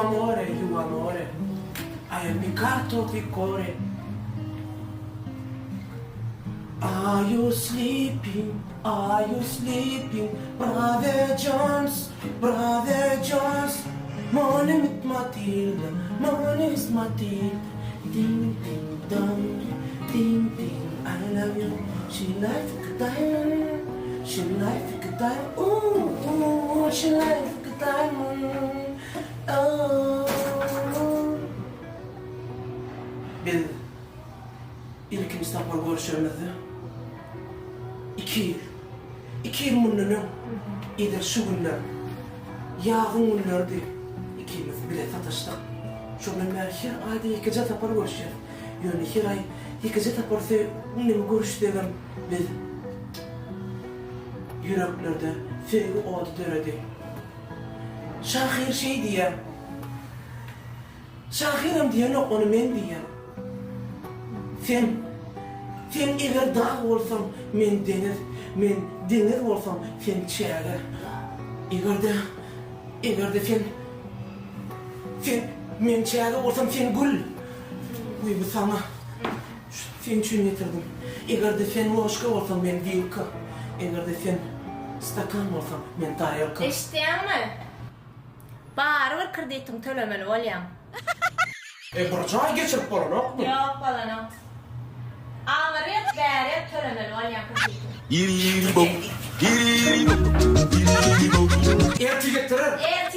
amore, you amore, I am piccato di core. Are you sleeping, are you sleeping, Brother Jones, Brother Jones, My name is Matilda, my name is Matilda, Ding ding dong, ding ding, I love you, She like a diamond, she like a diamond, ooh ooh, she like a diamond, oh. Biz ilkinji sapar görüşenimizde iki ýyl, iki ýyl mundan öň edil şu günler, ýazyň günleridi, ikimiz bile sataşdyk. Şondan bäri her aýda ýekeje sapar görüşýäs. Ýöne her aý ýekeje sapar neme görüşsegem biz ýüreklerde söýgi ody döredi. Şahyr şeý diýýär. Şahyram diýenok ony men diýýän. Sen, sen eger dag bolsaň, men deňiz, men deňiz bolsam, sen çäge. Eger-de, eger-de sen, sen, men çäge bolsam, sen gül. Goý bu saňa, sen üçin getirdim. Eger-de sen ložka bolsaň, men wilka. Eger-de sen stakan bolsaň, men tarelka. Eşitýäňmi? Barybir kreditiňi tölemeli bolýaň. E bir jaý geçirip bolanokmy? Ýok bolanok. Aňryk bärik tölemeli bolýaň kreditiňi. Ertir getirer. Ertir.